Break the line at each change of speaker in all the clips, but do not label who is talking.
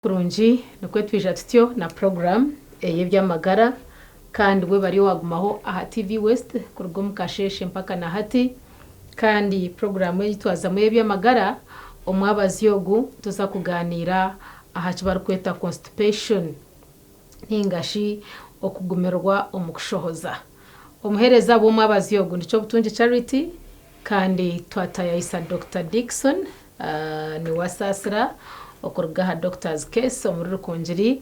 Kurungi nikwo twija tutyo na puroguramu ey'eby'amagara kandi webare owagumaho aha TV West kuruga omu kasheeshe mpaka na hati. Kandi puroguramu ei twazamu ey'eby'amagara omwabazyo ogu nituza kugaaniira aha ki barikweta constipation ninga shi okugumirwa omu kushohoza. Omuheereza w'omwabazyo ogu ni Kyobutungi Charity Kandi twatayayisa Dokita Dickson niwe asaasira okuruga aha Doctor's Case omuri Rukungiri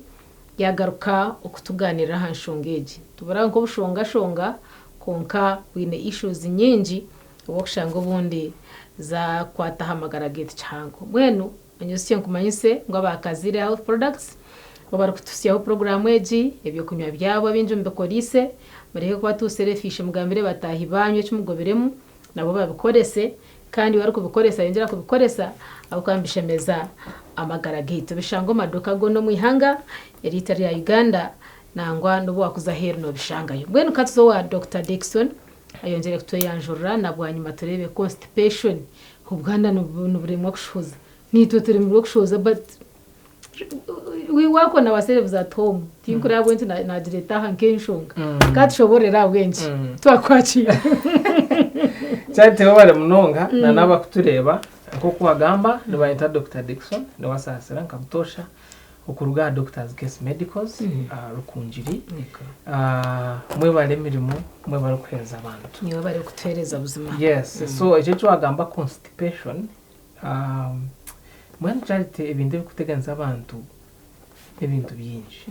yagaruka okutuganirira aha nshonga egi. Nitubura nk'obushongashonga kwonka bwine issues nyingi obwokushanga obundi zakwata aha magara gaitu kihango. Mbwenu Onyizukye nkumanyise ngu aba Kaziire Health Products bo barikutuhitsyaho puroguraamu egi, eby'okunywa byabo abaingi mubikoreise, mureke kubatuusira efiishe mugambire bataahi baanyu eki mugobiremu nabo babikorese kandi barikubikoresa yongyera kubikoresa ahabw'okuba nibishemeza amagara gaitu. Bishangwa omu maduuka goona omu ihanga eriitu erya Uganda nangwa n'obu waakuza aheeru noobishangayo. Mbwenu ka tuze owa Dokita Dickson ayongyere kutweyanjurira na bwanyima tureebe constipation. Obwana niburemwa kushohoza. Naitwe turemirwe kushohoza but we work on ourselves at home. Tinkureba ahabw'enki nagireeta aha nk'enshonga. Ka tushoboorore ahabw'enki twakwakiira.
Charity webare munonga na n'abakutureeba nk'oku wagamba nibanyeta Dokita Dickson Niwasaasira nka butoosha Okuruga aha Doctors Case Medicals Rukungiri. Mwebare emirimo, mwebare kuheereza abantu.
Niwe bari kutuheereza buzima.
Yes, so ekyo eki wagamba constipation, mbwenu Charity ebintu ebirikuteganisa abantu n'ebintu bingi.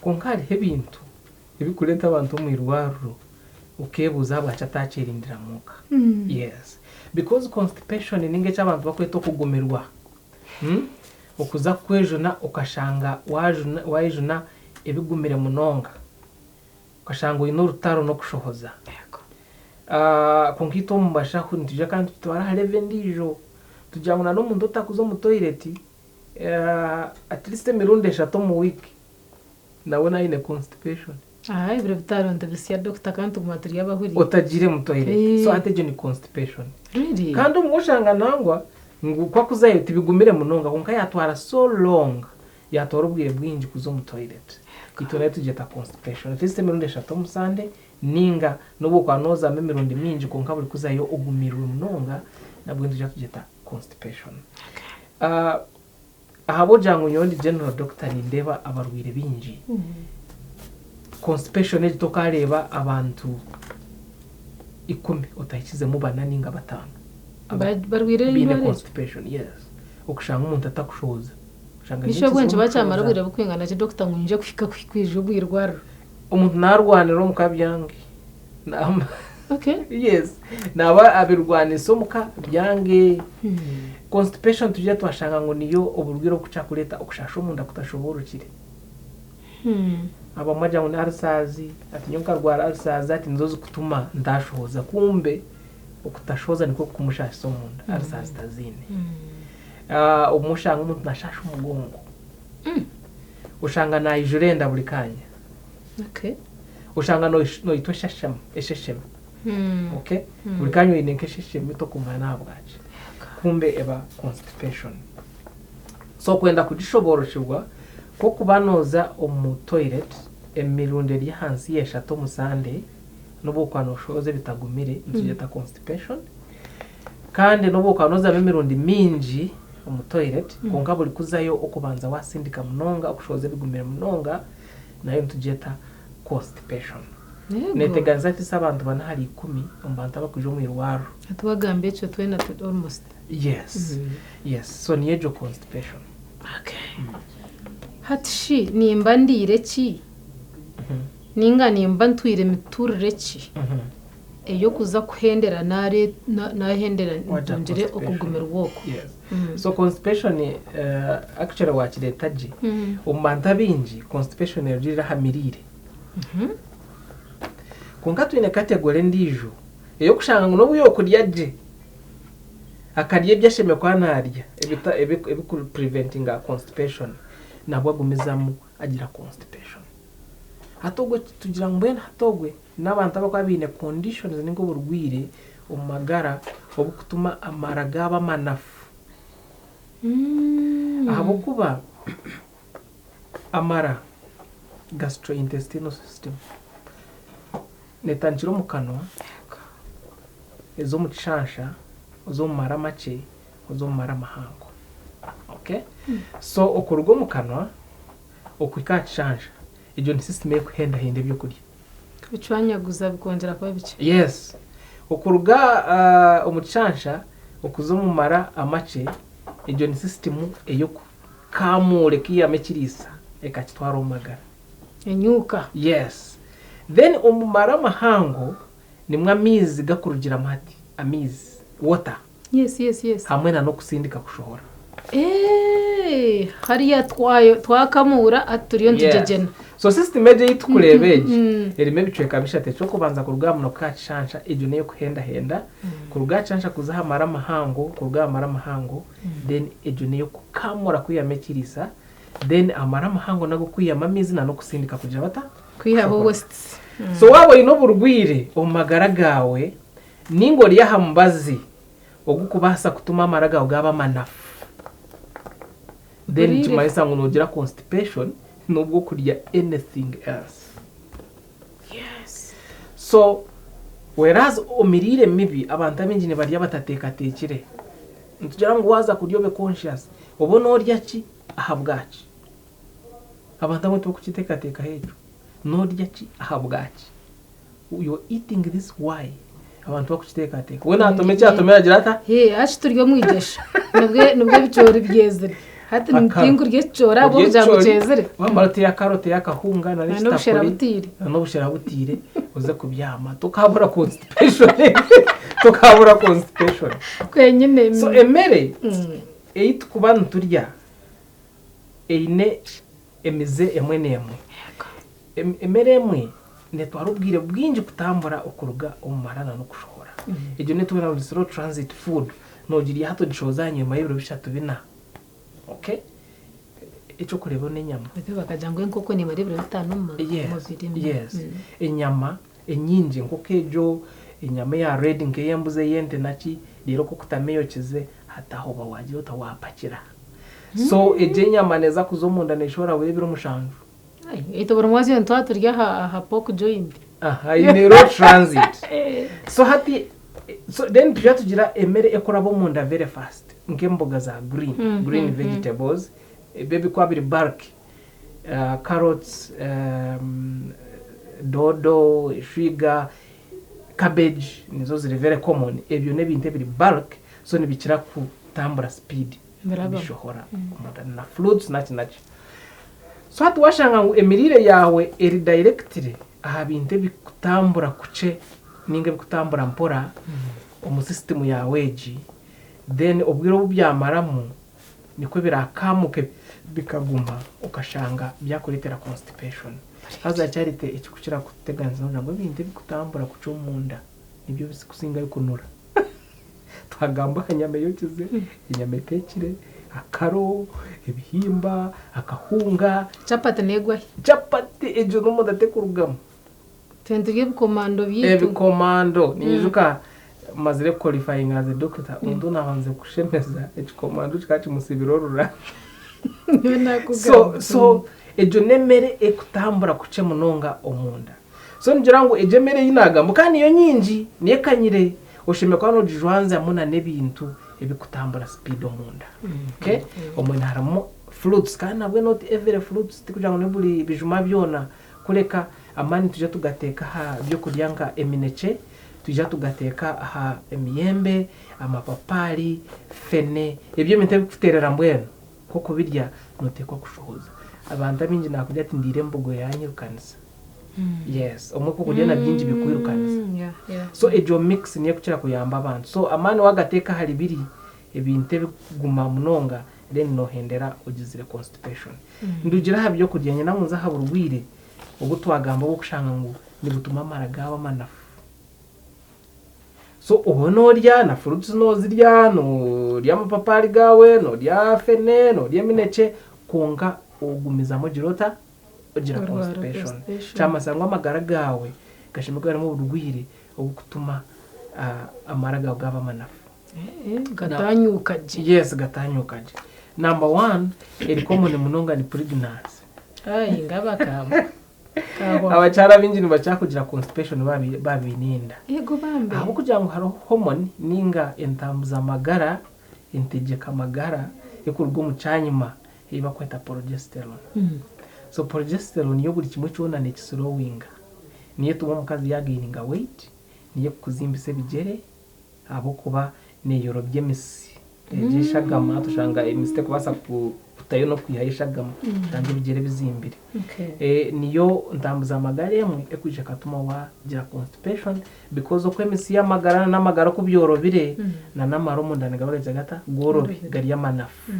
Kwonka hariho ebintu ebirikureeta abantu omu irwariro okeebuuza ahabwaki atakyerindira muka. Yes, because constipation ninga eki abantu barikweta okugumirwa. Okuza kwejuna okashanga wayejuna ebigumire munonga, okashanga oyine orutaro n'okushohoza. Kwonka itwe omu bashaho nitwija kandi tukitwara aha level endiijo, tugira ngu n'omuntu otakuza omu toilet at least emirundi eshatu omu wiiki, nawe naaba ayine constipation.
Ebiro bitaano nitubisya doctor kandi tuguma turi abahuriire.
Otagiire mu toilet. So hati egyo ni constipation. Really? Kandi obumwe oshanga nangwa ngu ku akuzayo tibigumire munonga kwonka yatwara so long, yatwara obwire bwingi kuza omu toilet. Itwe nayo tugyeta constipation. At least emirundi eshatu omu Sunday ninga nobu okuba nozamu emirundi mingi kwonka buri kuzayo ogumirwe munonga nabwo nitwija tugyeta constipation. Ahabw'okugira ngu nyowe ndi general doctor nindeeba abarwaire baingi, constipation egi tokareeba abantu ikumi otahikizemu bana ninga bataano
Barwaire
baine
endwara egi?
constipation, yes. Okushanga omuntu atakushohoza.
Oshanga aine Nikyo obwengye
ekizibu
bakyamara obwire bukwingana ki doctor ngu nyije kuhika kwija omu irwariro?
Omuntu narwanira omuka byange.
Okay.
Yes. Naaba abirwanisa omuka byange. Constipation tugira twashanga ngu niyo oburwaire obukukira kureeta okushasha omunda kutashoboorokire. Abamwe bagira ngu ni ulcers, ati nyowe nkarwara ulcers ati nizo zikutuma ntashohoza kumbe okutashohoza nikwo kukumushashisa omunda, ulcers taziine. Obumwe oshanga omuntu nashasha omugongo, oshanga naijura enda buri kanya.
Okay.
Oshanga noitwa eshashemu, esheshemi. Okay? Buri kanya oine nk'esheshemi tokumanya n'ahabwaki. Kumbe eba constipation. So kwenda kugishoboorokyerwa, kw'okuba nooza omu toilet emirundi eri ahansi y'eshatu omu Sunday, n'obu okuba nooshohoza ebitagumire, nitugyeta constipation. Kandi n'obu okuba noozamu emirundi mingi omu toilet, kwonka buri kuzayo okubanza waasindika munonga, okushohoza ebigumire munonga, nayo nitugyeta constipation. Neteganisa at least abantu bana ahari ikumi omu bantu abakwija omu irwariro.
Hati wagamba ekyo twena turi almost.
Yes, yes. So niyo egyo constipation.
Okay. Hati shi nimba ndiire ki ninga nimba ntwire miturire ki ey'okuza kuhendera nahendera
Wagira
ntungire
constipation.
okugumirwa oku?
Yes. So constipation actually wakireeta gye. Omu bantu abaingi constipation erugirira aha miriire. Kwonka twine category endiijo ey'okushanga ngu n'obu yookurya gye, akarya ebi ashemereire kuba naarya ebiku preventinga constipation, nabwo agumizamu agira constipation. Hati ogwe tugira ngu mbwenu hati ogwe n'abantu abarikuba baine conditions ninga oburwaire omu magara oburikutuma amara gaabo amanafu. Ahabw'okuba. Amara, gastrointestinal system, netandikira omu kanwa, eza omu kishansha, oza omu mara amakye, oza omu mara amahango. Okay? So okuruga omu kanwa okuhika aha kishansha, egyo ni system erikuhendahenda ebyokurya.
Kubicwanyaguza bikongyera kuba bikye.
Yes. Okuruga ah, omu kishansha okuza omu mara amakye, egyo ni system ey'okukamuura ekaihamu ekiriisa ekakitwara omu magara.
Enyuuka.
Yes. Then omu mara amahango nimwo amaizi gakurugiramu hati, amaizi, water.
Yes, yes, yes.
Hamwe na n'okusindika kushohora.
Eeh, hariya twayo twakamuura hati turiyo nitugyegyena.
So system egyo ei tukureeba egi erimu ebicweka bishatu. Eky'okubanza kuruga aha munwa kuhika aha kishansha egyo n'ey'okuhendahenda, kuruga aha kishansha kuza aha mara amahango, kuruga aha mara amahango then egyo n'ey'okukamura kwihamu ekiriisa, then amara amahango nago kwihamu amaizi na n'okusindika kugira bata?
Kwihaho
Kushohora.
wastes.
So waaba oine oburwaire omu magara gaawe Ninga ori aha mubazi ogukubaasa kutuma amara gaawe gaaba manafu. Then
Mpuriire.
nikimanyisa ngu nogira constipation n'obwo okurya anything else.
Yes.
So whereas omiriire mibi abantu abaingi nibarya batateekateekire. Nitugira ngu waaza kurya obe conscious. Obe noorya ki ahabwaki? Abantu abamwe tibarikukiteekateekaho ekyo. Noorya ki ahabwaki? You're eating this why? Abantu bakukiteekateeka. We naatoma eki atomire agira ata?
Hee, hati turi omu igyesha. Nibwe nibwe ebicoori byezire. Hati
Akaro.
tinkurya ekicoori ahabw'okugira ngu kyezire.
Wamara oteyo akaro oteyo akahunga na
Na n'obushera
n'ekitakuri
butiire.
na n'obushera butiire oze kubyama. Tokaabura constipation. Tokaabura constipation.
Kwenyine.
So emere
Mm.
ei tukuba niturya eine emize emwe n'emwe. Emere emwe netwara obwire bwingi kutambura okuruga omu mara na n'okushohora. Egyo netwera ngu slow transit food, nogirya hati ogishohoza ahanyima y'ebiro bishatu bina. Okay? Ekyokureeberaho n'enyama.
Beitu bakagira ngu enkoko nemara ebiro bitaano omu
Yes,
mubiri.
yes. Enyama enyingi enkoko egyo, enyama eya red nk'ey'embuzi ey'ente naki, reero okukutamu eyokize hati aho oba wagira ota wapakira. So egyo enyama neeza kuza omunda neshohora buri ebiro mushanju.
Itwe buri mwazyo nituba turi aha pork joint.
Aha eine road transit. So hati so then tuja tugira emere ekuraba omunda very fast nk'emboga za green, green vegetables ebyo ebikuba biri bulk carrots, doodo, eshwiga, cabbage nizo ziri very common ebyo n'ebintu ebiri bulk so nibikira kutambura speed
Birabamu.
bishohora omunda na fruits naki naki. So hati washanga ngu emiriire yaawe eri directly aha bintu ebikutambura kukye ninga ebikutambura mpora omu system yaawe egi, then obwire obu byamaramu nikwo birakamuke bikaguma okashanga byakureetera constipation. Haza Charity ekikukira kuteganisa nogira ngu ebintu ebikutambura kukye omunda nibyo bikusingayo kunura. Twagamba aha nyama eyokize, enyama eteekire, akaro, ebihimba, akahunga.
Chapati neegwa hi?
Chapati egyo n'omunda tekurugamu.
Itwe niturya ebikomando byaitu.
Ebikomando. Ninyijuka mazire kuqualifyinga as a doctor, omuntu naabanza kushemeza ekikomando kikaba kimusibire orura.
Nyowe naakugamba.
So, so egyo n'emere ekutambura kukye munonga omunda. So nigira ngu egyo emere ei naagamba kandi niyo nyingi, niyo ekanyire, oshemereire kuba noogijwanzyamu na n'ebintu ebirikutambura sipiidi omunda. Okay? Omwe harimu fruits kandi nabwe not every fruits tikugira ngu ni buri bijuma byona kureka amaani nitwija tugateeka aha by'okurya nka eminekye, twija tugateeka aha emiyembe, amapapaari, fene, ebyo ebintu ebirikuteerera mbwenu nk'okubirya nooteekwa kushohoza. Abantu abaingi naakugira ati ndiire embogo yaanyirukanisa. Yes, omwe ku okurya na bingi bikwirukanisa. So egyo mix niyo ekukira kuyamba abantu. So amaani wagateeka ahari biri ebintu ebikuguma munonga then nohendera ogizire constipation. Ndugire aha byokurya nyenda ngu nze aha burwaire obu twagamba obwokushanga ngu nibutuma amara gaaba amanafu. So obe norya na fruits nozirya, norya amapapaari gaawe, norya fene, norya eminekye kwonka ogumizamu ogira ota? Ogira
Orwara
constipation.
constipation.
Kyamazima ngu amagara gaawe gashemereire kuba garimu oburwaire obukutuma amara gaawe gaaba amanafu.
Gatanyuka gye.
Yes, gatanyuka gye. Number one, eri common munonga ni pregnancy.
Ai ngabakamba. Kahwa.
Abakyara baingi nibakira kugira constipation baaba baine enda.
Ego bambe.
Ahabw'okugira ngu hariho hormone ninga entambuza-magara, entegyeka-magara erikuruga omu kyanyima ei barikweta progesterone. So progesterone yo buri kimwe kyona nekislowinga. Niyo etuma omukazi yagaininga weight, niyo ekukuzimbisa ebigyere ahabw'okuba neyorobya emisi egyo eshagama hati oshanga emisi terikubaasa kutayo n'okwihayo eshagama oshanga ebigyere bizimbire. Niyo ntambuza magara emwe erikwija ekatuma wagira constipation because oku emisi y'amagara n'amagara oku byorobire na n'amara omunda nigaba gagira gata? Gorobi gari amanafu.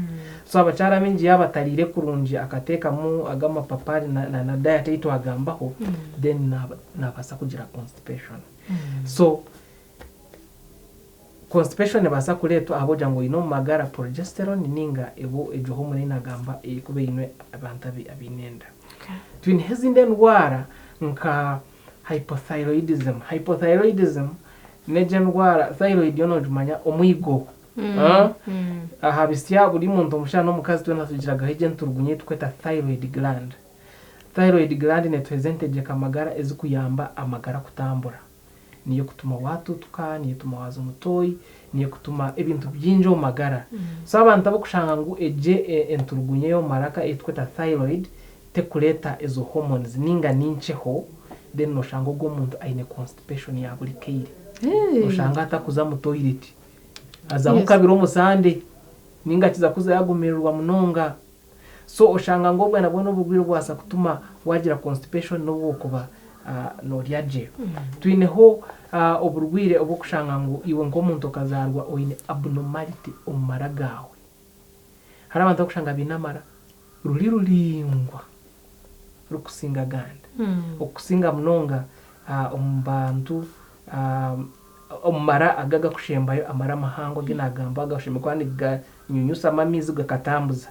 So abakyara abaingi yaaba atariire kurungi akateekamu ago amapapari na diet ei twagambaho then nabaasa kugira constipation. So Constipation ebaasa kureetwa ahabw'okugira ngu oine omu magara progesterone ninga ebu egyo hormone ei nagamba erikuba einwe abantu abaine enda. Twineho ezindi endwara nka hypothyroidism. Hypothyroidism n'egyo endwara, thyroid yo nogimanya omwigo. Aha bisya buri muntu omushaija n'omukazi twena tugiragaho egyo enturugunyu ei turikweta thyroid gland. Thyroid gland netuheereza entegyeka magara ezikuyamba amagara kutambura. Niyo ekutuma watutuka, niyo etuma waza omu toyi, niyo ekutuma ebintu bingi omu magara. So abantu abarikushanga ngu egyo enturugunyo ey'omu maraka ei turikweta thyroid terikureeta ezo hormones ninga ni nkyeho, then noshanga ogwo omuntu aine constipation ya buri kaire. Noshanga atakuza mu toilet, azamu kabiri omu sande ninga akiza kuzayo agumirirwa munonga. So oshanga ngu obwo nabwo n'oburwaire obubaasa kutuma waagira constipation n'obu okuba noorya gye. Twineho oburwaire obw'okushanga ngu iwe nk'omuntu okazaarwa oine abnormality omu mara gaawe. Hariho abantu abarikushanga baine amara ruri ruraingwa rurikusinga agandi. Okusinga munonga omu bantu omu mara ago agakushembayo amara amahango agu nagamba agashemereire kuba niganyunyusamu amaizi gakatambuza.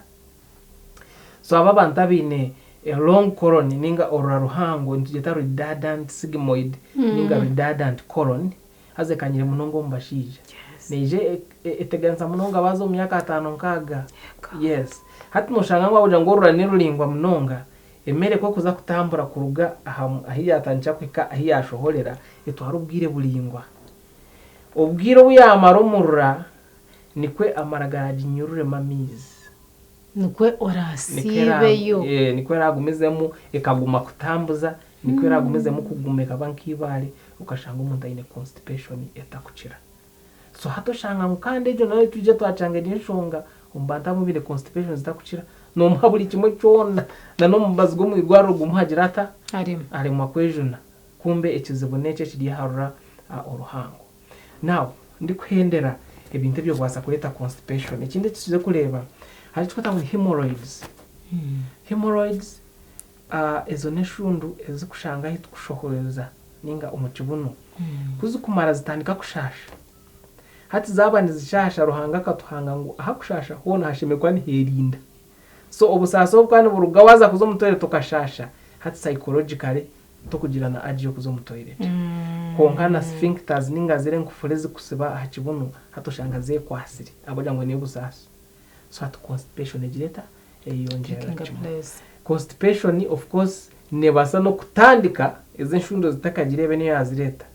So abo abantu abaine long colon ninga orura ruhango nitugyeta redundant sigmoid ninga redundant colon haza ekanyire munonga omu bashaija. Neija eteganisa munonga baaza omu myaka ataano nkaaga. Yes. Hati noshanga ngu ahabw'okugira ngu orura niruraingwa munonga, Emere ku ekuza kutambura kuruga aha ahu yaatandikira kuhika ahu yaashohorera, etwara obwire buraingwa. Obwire obu yaamara omu rura, nikwo amara garaaginyururemu amaizi.
Nikwo oraasiibeyo.
Nikwo eraagumizemu ekaguma kutambuza, nikwo eraagumizemu kuguma ekaba nk'eibaare, okashanga omuntu aine constipation etakukira. So hati oshanga ngu kandi egyo nayo twija twacanga eri enshonga omu bantu abamwe baine constipation zitakukira nomuha buri kimwe kyona na n'omubazi gw'omu irwariro gumuha agira ata?
Aremwa.
Aremwa kwejuna kumbe ekizibu n'ekyo ekiri aha rura oruhango. Now ndikuhendera ebintu ebyokubaasa kureeta constipation ekindi eki tuze kureeba hariho ekiturikweta ngu ni hemorrhoids. Hemorrhoids ezo n'eshundu ezikushanga ahu tukushohoreza ninga omu kibunu. Ku zikumara zitandika kushaasha. Hati zaaba nizishaasha Ruhanga akatuhanga ngu ahakushaasha hoona hashemereire kuba niheerinda. So obusaasi obu bukuba niburuga waaza kuza omu toilet okashaasha, hati psychologically tokugira na urge y'okuza omu toilet. Kwonka na sphincters ninga ziri enkufuru ezikusiba aha kibunu hati oshanga zekwatsire ahabw'okugira ngu oineyo obusaasi. So hati constipation egira eta? Eyeyongyerera
Taking a
kimwe.
place.
Constipation of course nebaasa n'okutandika ezi enshundo zitakagira ebe niyo yazireeta.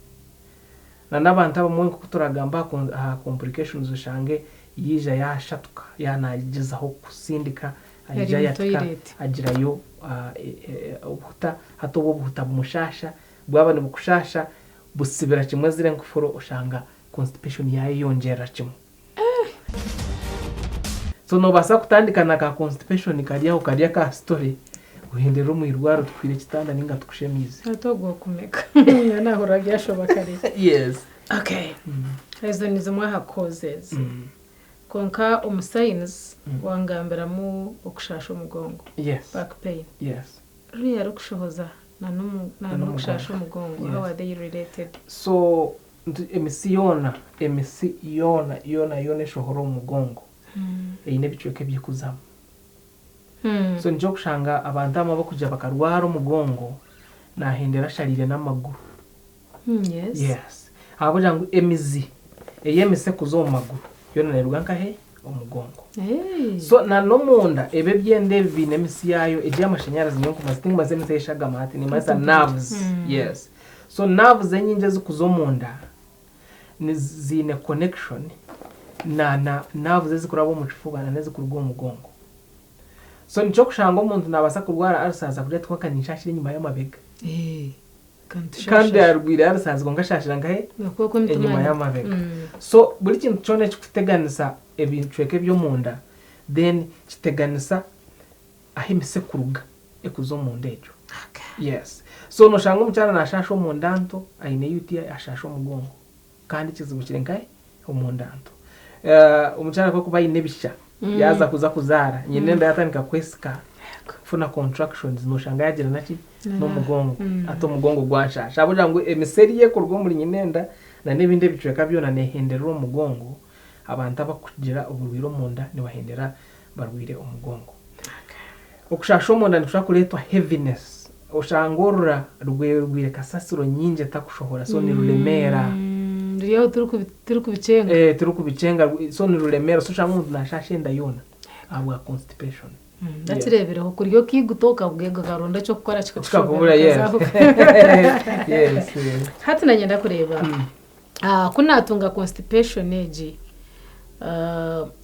Na n'abantu abamwe nk'oku turagamba aha complications oshange yaija yashatuka yaaba nagyezaho kusindika
Ari
aija
omu
yatika
toilet.
agirayo obuhuta hati obwo obuhuta bumushasha bwaba nibukushasha busibira kimwe ziri enkufuru oshanga constipation yayeyongyerera kimwe. So nobaasa kutandika na ka constipation kari aho kari aka story ohenderere omu irwariro tukuhire ekitanda ninga tukushemiize.
Hati ogwo okumeka nahurira byashoba kare.
Yes.
Okay. Ezo ni zimwe aha causes. Kwonka omu signs wangambiramu okushasha omugongo.
Yes.
Back pain.
Yes.
Ruriya rukushohoza na n'okushasha omugongo how are they related?
So Nti emisi yoona, emisi yoona yoona yoona eshohora omu mugongo eine ebicweka eby'ekuzamu. So nikyo orikushanga abantu abamwe abarikugira bakarwara omugongo nahendera ashariire n'amaguru.
Yes.
Yes. Ahabw'okugira ngu emizi ey'emisi ekuza omu maguru yoona neeruga nkahe? Omugongo. So na n'omunda ebi ebyenda ebi biine emisi yaayo egi y'amashanyarazi nyowe nkumanya tinkumanyisa emisi ey'eshagama hati nimmanyisa nerves yes so nerves enyingi ezikuza omunda ziine connection na na nerves ezikuraba omu kifuba na n'ezikuruga omu mugongo. So nikyo okushanga omuntu nabaasa kurwara ulcers akugira ati kwonka ninshashira enyima y'amabega. Kandi arwire ulcers kwonka ashashira nkahe? Enyima y'amabega. So buri kintu kyona ekikuteganisa ebicweka eby'omunda then kiteganisa ahu emisi ekuruga ekuza omunda egyo. Yes. So noshanga omukyara nashasha omunda nto aine UTI ashasha omugongo. Kandi ekizibu kiri nkahe? Omunda nto. Omukyara ku arikuba aine ebisha yaaza kuza kuzaara nyina enda yaatandika kwesika kufuna contractions noshanga yaagira naki? N'omugongo. Hati omugongo gwanshasha ahabw'okugira ngu emise eriyo ekuruga omuri nyina enda n'ebindi ebicweka byona neehenderera omu mugongo. Abantu abarikugira oburwaire omunda nibahendera barwaire omugongo. Okushasha omunda nikushobora kureetwa heaviness, oshanga orura rwegwire kasasiro nyingi etakushohora so niruremeera.
Ruri aho turikubikyenga.
Eh, turikubikyenga so niruremeera so oshanga omuntu nashasha enda yoona ahabwa constipation.
Ndakireebireho kurya okaiguta okabwega okaronda eky'okukora
Kikakubura yes. Yes, yes.
Hati nanyenda kureeba Ku naatunga constipation egi,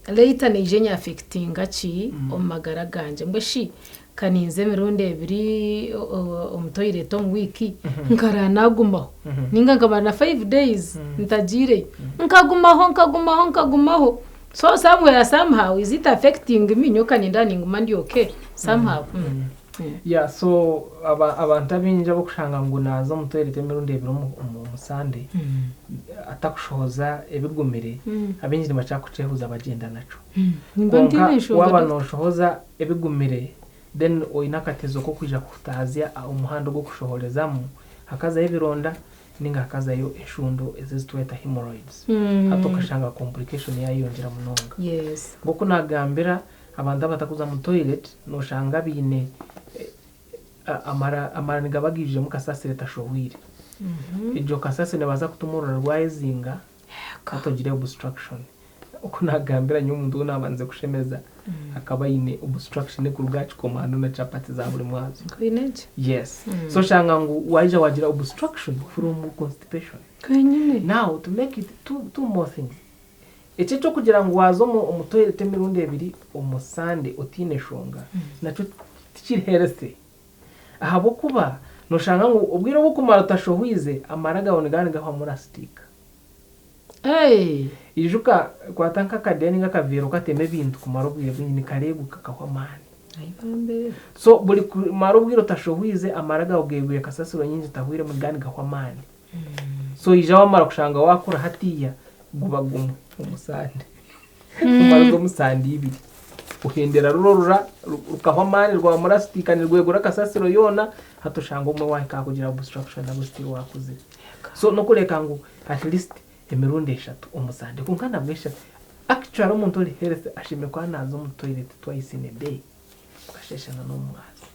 later neija enyaffectinga ki omu magara gangye? Mbwenu shi ka ninza emirundi ebiri omu toilet omu wiiki, nkaraara naagumaho nainga nkamara na five days ntagiireyo, nkagumaho nkagumaho nkagumaho, so somewhere somehow is it affecting me? Nyowe ka nindeeba ninguma ndi okay somehow.
Yeah so abantu abaingi abarikushanga ngu naaza omu toilet emirundi ebiri omu Sunday atakushohoza ebigumire, abaingi nibakira kukyehuza bagyenda nakyo. Kwonka waaba nooshohoza ebigumire then oine akatezo k'okwija kuhutaazya omuhanda ogw'okushohorezamu hakazayo ebironda ninga hakazayo enshundo ezi ezitweta hemorrhoids. Hati okashanga complication yaayeyongyera munonga. Nk'oku naagambira Abantu abatakuza mu toilet noshanga baine amara amara nigaba gaijwiremu kasasiro etashohwire. Egyo kasasiro nebaasa kutuma orura rwayezinga hati ogire obstruction. Oku nagambira nyowe omuntu ou nabandize kushemeza akaba aine obstruction ekuruga aha kikomando na chapati za buri mwazo.
Oine gye?
Yes. So oshanga ngu waija wagira obstruction from constipation.
Kwenyine.
Now to make it two more things. Eki eky'okugira ngu waaza omu toilet emirundi ebiri omu Sunday otaine shonga nakyo tikiri healthy ahabw'okuba noshanga ngu obwire obu okumara otashohwize amara gaawe nigaba nigahwamu lastic. Ijuka kwata nk'akadeeya ninga akaveera okatema ebintu kumara obwire bwingi nikareeguka kahwa amaani. So buri kumara obwire otashohwize amara gaawe geegwire kasasiro nyingi etahwiremu nigaba nigahwa amaani. So oija wamara kushanga wakura hatiiya guba gumwe omu sande omara omu sande ibiri ohendera ruri orura rukahwa amaani rwaba murasitika nirwegura kasasiro yoona hati oshanga obumwe wahika aha kugira obstruction nabwo still wakuzire. So n'okureka ngu at least emirundi eshatu omu sande kwonka nabwo eshatu actually omuntu ori healthy ashemereire kuba naaza omu toilet twice in a day okasheesha na n'omumwazi.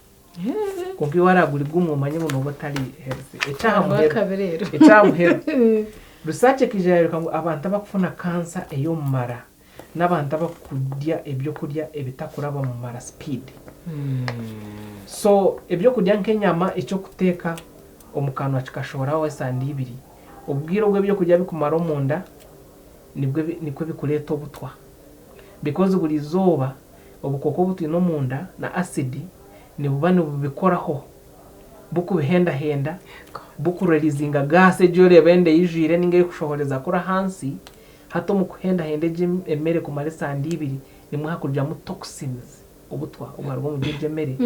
Kwonka iwe waraba guri gumwe omanye ngu nooba otari healthy. Eky'aha muheru,
Akabi reero.
eky'aha muheru, research ekaija yaayoreka ngu abantu abakufuna kansa ey'omu mara n'abantu abakurya ebyokurya ebitakuraba mu mara speed. So ebyokurya nk'enyama eky'okuteeka omu kanwa kikashohoraho esande ibiri, obwire obu ebyokurya bikumara omunda nibwo nikwo bikureeta obutwa because buri izooba Obukooko obu twine omunda na asidi nibuba nibubikoraho bukubihendahenda, bukurelizinga gaasi egi oreeba enda eijwire ninga erikushohoreza kuri ahansi, hati omu kuhendahenda egi emere kumara esande ibiri nimwo hakurugiramu toxins, obutwa obwaruga omuri egi emere,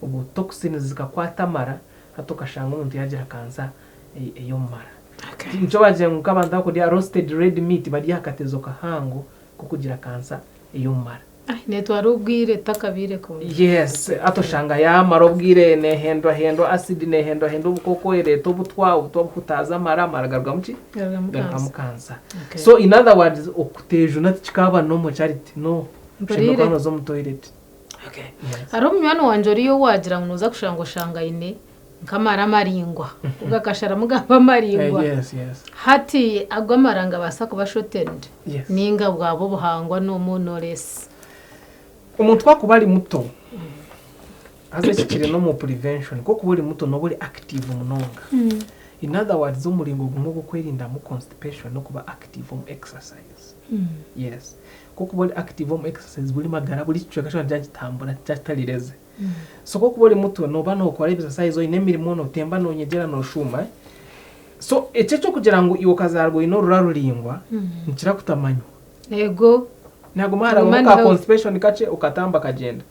obwo toxins zikakwata amara hati okashanga omuntu yagira kansa ey'omu mara. Nikyo bagira ngu nk'abantu abakurya roasted red meat bari aha katezo kahango k'okugira kansa ey'omumara.
Ai netwara obwire etakabaire kwonka.
Yes, hati oshanga yamara obwire nehendwahendwa acid nehendwahendwa obukooko ereeta obutwa, obutwa buhutaaza amara, amara garugamu ki?
Garugamu
Garugamu
kansa.
kansa.
Okay.
So in other words okutejuna tikikaaba normal Charity, no.
Mpuriire.
Oshemereire kuba nooza omu toilet.
Okay.
Yes.
Hariho munywani wangye oriyo owaagira ngu nooza kushanga oshanga aine. Nk'amara maraingwa gakasharamu gaba maraingwa.
Yes, yes.
Hati ago amara nigabaasa kuba shortened
Yes.
ninga bwaba obuhangwa n'omu no less?
Omuntu ku akuba ari muto, haza eki kiri n'omu prevention, ku okuba ori muto nooba ori active munonga. In other words, omuringo gumwe ogw'okwerindamu constipation n'okuba active omu exercise. Yes. Ku okuba ori active omu exercise buri magara buri kicweka kyona nikiba nikitambura nikiba kitarireze. So ku okuba ori muto nooba nookora exercise oine emirimo nootemba noonyegyera nooshuuma eh. So eki eky'okugira ngu iwe okazaarwa oine orura ruraingwa nikikira kutamanywa.
Eego.
Nihaguma harabamu ka constipation kakye okatamba kagyenda.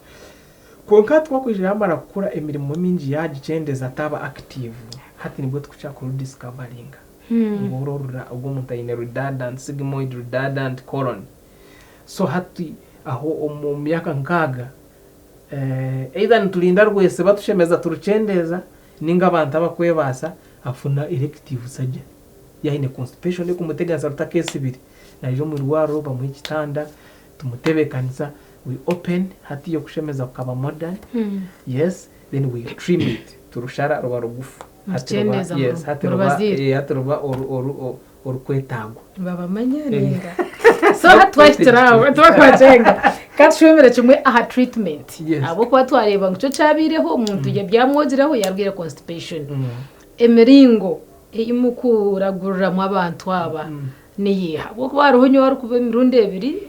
Kwonka hati ku okwija yamara kukura emirimo mingi yaagikyendeza taaba active hati nibwo tukukira kurudiscoveringa ngu oru orura ogu omuntu aine redundant sigmoid redundant colon. So hati aho omu myaka nkaaga Either niturinda rwesiba tushemeza turukyendeeza ninga abantu abakwebaasa afuna elective surgery. Yaaba aine constipation ekumuteganisa rutakesibire naija omu irwariro bamuha ekitanda tumutebeekanisa we open hatiiya okushemeza kukaba modern yes then we trim it turushara ruba rugufu hati ruba
Murukyendeza
yes hati ruba
murubaziire.
hati ruba orukwetaagwa.
Nibabamanya ninga? So hati twahikire aho twakwacenga ka tushomere kimwe aha treatment
Yes.
ahabw'okuba twareeba ngu kyo kyabaireho omuntu mm. byamwogireho yarwaire constipation Emiringo ei mukuraguriramu abantu aba niyiiha? Ahabw'okuba hariho nyowe arikuba emirundi ebiri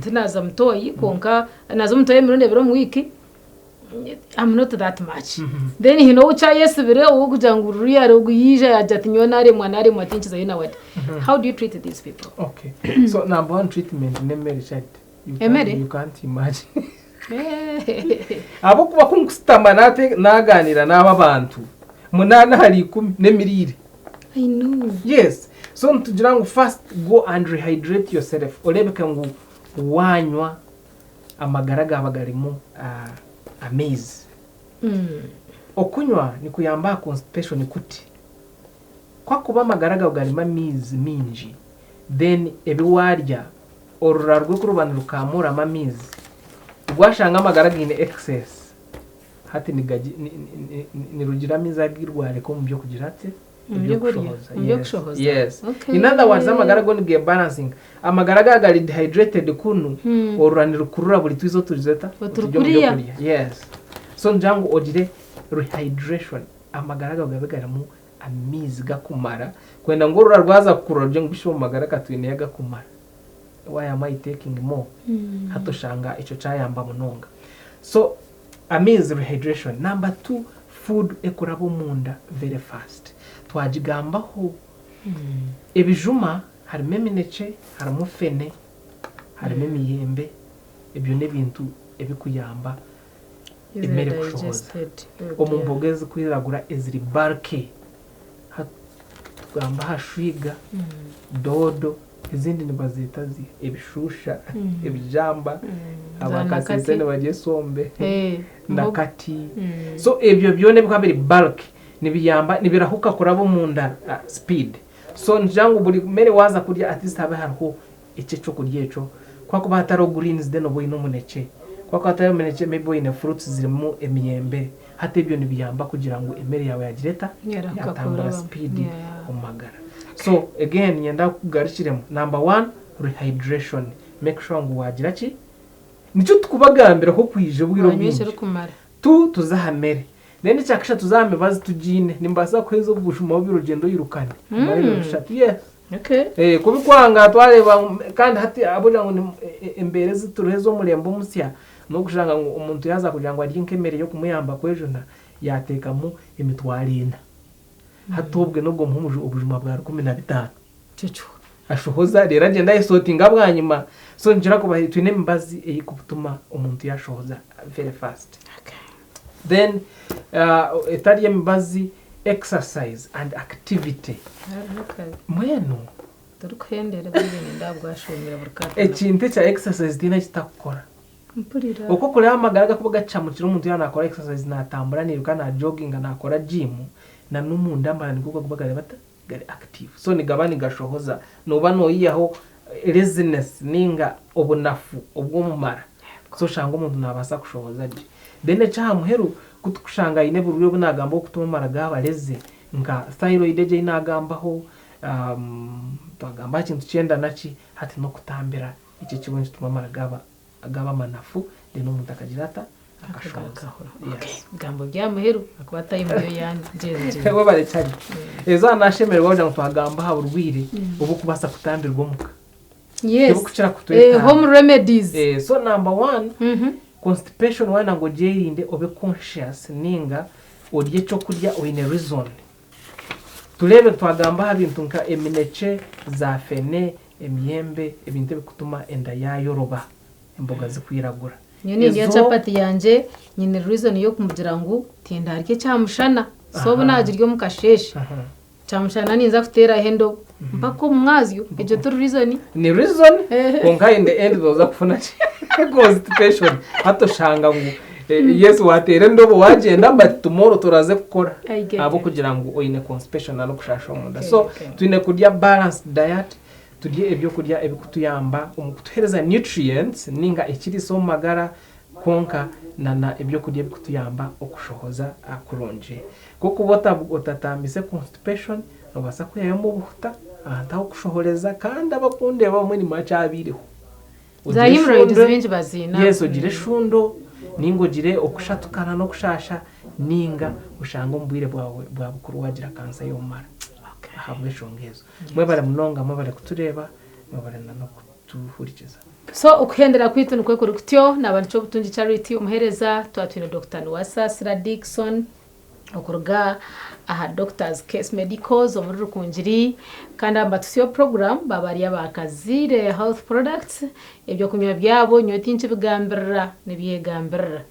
tinaza mutoyi kwonka naza omutoyi emirundi ebiri omu wiiki I'm not that much. Then haine ou kyayesibire ow'okugira ngu ruriya ogu yaija yaagira ati nyowe naaremwa naaremwa tinkizayo na wade. How do you treat these people?
Okay. So number one treatment n'emere Charity. You can't-
Emere?
You can't imagine. Ahabw'okuba ku nkusitama nate naganira n'aba bantu munaana ahari ikumi n'emiriire.
I know.
Yes. So nitugira ngu first go and rehydrate yourself. Orebeke ngu wanywa amagara gaaba garimu amaizi. Okunywa nikuyamba aha constipation kuti, ku akuba amagara gaawe garimu amaizi maingi, then ebi waarya orura rwe ku ruba nirukamuuramu amaizi, rwashanga amagara gaine excess, hati nirugira amaizi agu rwareka omu by'okugira ki?
Omu by'okurya, omu by'okushohoza.
Yes.
Okay.
In other words, amagara go nigebalansinga. Amagara gaba gari dehydrated kunu, orura nirukurura buri twiza oturizeta
Oturikuriya.
Yes. So nigira ngu ogire rehydration, amagara gawe gabe garimu amaizi gakumara, kwenda ngu orura rwaza kukurura rugire ngu bishi omu magara katwineyo agakumara. Why am I taking more? Hati oshanga ekyo kyayamba munonga. So Amaizi rehydration. Number two food ekuraba omunda very fast. Twagigambaho. Ebijuma harimu eminekye, harimu fene, harimu emiyembe, ebyo n'ebintu ebikuyamba
Easily
emere kushohoza.
digested.
Omu mboga ezikwiragura eziri bulky, hati tugamba aha shwiga, doodo, Ezindi nibazeeta zi ebishusha, ebijamba, aba Kasese nibarya esombe, nakati. So ebyo byona ebikuba biri bulk nibiyamba nibirahuka kuraba omunda speed. So nikigira ngu buri mere waaza kurya at least habe hariho ekyo ekyokurya ekyo. Ku hakuba hatariho greens then obe oine omunekye. Ku hakuba hatariho omunekye maybe oine fruits zirimu emiyembe. Hati ebyo nibiyamba kugira ngu emere yaawe yaagira eta?
Yarahuka
Yatambura
kuraba.
speed
Yeah.
omu magara. So again niinyenda nkugarukiremu, number one rehydration, make sure ngu waagira ki? Nikyo tukubagambiraho kwija obwire
Wanywa
obwingi.
ekirikumara.
Two, tuze aha mere. Then ekyakashatu tuze aha mibazi tugiine. Nimbaasa kukuheereza obushuma bubiri ogyende oyirukane omare ebiro bishatu. Yes.
Okay.
Eh, kubikwanga twareeba ngu kandi hati ahabw'okugira ngu ni- e- e- embeera ezi turiho ez'omurembe omusya, n'okushanga ngu omuntu yaaza kugira ngu arye nk'emere y'okumuyamba kwejuna, yaateekamu emitwaro ena. Hati obwe n'obwo omuhe omuju- obujuma bwa 15.
Cucu.
Ashohoza reero agyenda ayesotinga bwanyima. So ninkira kuba twine emibazi eyikutuma omuntu yashohoza very fast.
Okay.
Then uh, etari emibazi exercise and activity.
Hariho akabi.
Mbwenu
Torikuhendera bwire nenda bwashomera buri kanya.
ekintu ekya exercise tihaine ekitakukora.
Mpurira.
Oku okureeba amagara gakuba gacamukire omuntu yaaba nakora exercise natambura nairuka na joginga nakora gym na n'omunda amara nigo gakuba gari bata gari active so nigaba nigashohoza nooba noyihaho laziness ninga obunafu obw'omumara so oshanga omuntu nabaasa kushohoza gye. Then eky'aha muheru Ku tukushanga aine oburwaire obu naagamba obukutuma amara gaabareze nka thyroid egyo ei naagambaho, twagamba aha kintu ky'enda naki, hati n'okutambira ekyo ekiriho nikituma amara gaaba gaaba manafu then omuntu akagira ata? Akashooza.
Yes. Ebigambo bya muheru akuba time yo yangyenzire.
Webare Charlie. Ezo nashemererwa kugira ngu twagamba aha burwaire obukubaasa kutambirwa omuka.
Yes.
Tibukukira
Eh,
kutwetanga.
home remedies.
Eh, so number one,
Mhm.
constipation waayenda ngu ogyerinde obe conscious ninga orye ekyokurya oine reason. Tureebe twagamba aha bintu nka eminekye, za fene, emiyembe, ebintu ebikutuma enda yaayoroba, emboga zikwiragura.
Nyowe nindya
Ezo-
chapati yangye nyine reason y'okumugira ngu tindarya ekyamushana. So obu
Aha.
naagirya omu kasheeshe,
Aha.
kyamushana ninza kuteeraho endobo mpaka omu mwazyo. Egyo tiri reason?
Ni reason kwonka in the end nooza kufuna ki? Constipation. Hati oshanga ngu eh, yes wateera endobo wagyenda but tomorrow toraze kukora
I get it.
ahabw'okugira ngu oine constipation na n'okushasha omunda.
Okay,
So
okay.
twine kurya balanced diet, turye ebyokurya ebikutuyamba omu kutuheereza nutrients ninga ekiriisa omu magara kwonka na na ebyokurya ebikutuyamba okushohoza kurungi. Ku okuba otatambise constipation, nobaasa kwihayo obuhuta ahantu ah'okushohoreza kandi abakundeeba abamwe nimwo kyabaireho.
Za hemorrhoids baingi baziine.
Yes, ogire eshundo ninga ogire okushatukana n'okushaasha ninga oshange omu bwire bwawe bwa bukuru wagira kansa y'omumara ahabw'enshonga ezo. Mwebare munonga, mwebare kutureeba, mwebare na n'okutuhurikiza.
So okuhendera kwaitu nikwo kuri kutyo, naaba nikyo Obutungi Charity omuheereza, twaba twine Dokita Niwasasira Dickson okuruga aha Doctors Case Medicals omuri Rukungiri kandi aba nibatutsya puroguraamu baaba bari aba Kaziire Health Products, eby'okunywa byabo nyowe tinkibigambirira nibyegambirira.